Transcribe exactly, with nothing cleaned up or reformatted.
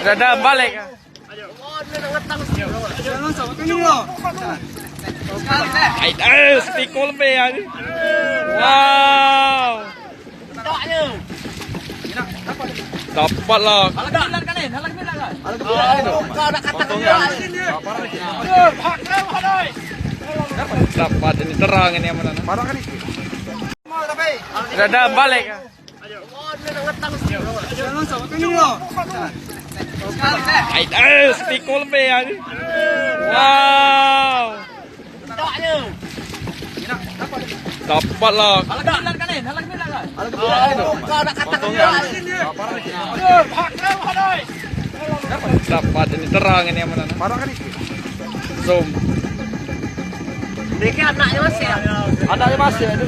Dadah, balik. Ai, eh, setiko lebih ya. Wow. Dapat lah. Dapat ini, terang ini yang mana? Dadah, balik. Ai, eh, setiko lebih ya. Wow. Dapat lah. Dapat ini, terang ini yang mana? Zoom. Ini anaknya masih ya? Anaknya masih ya, itu.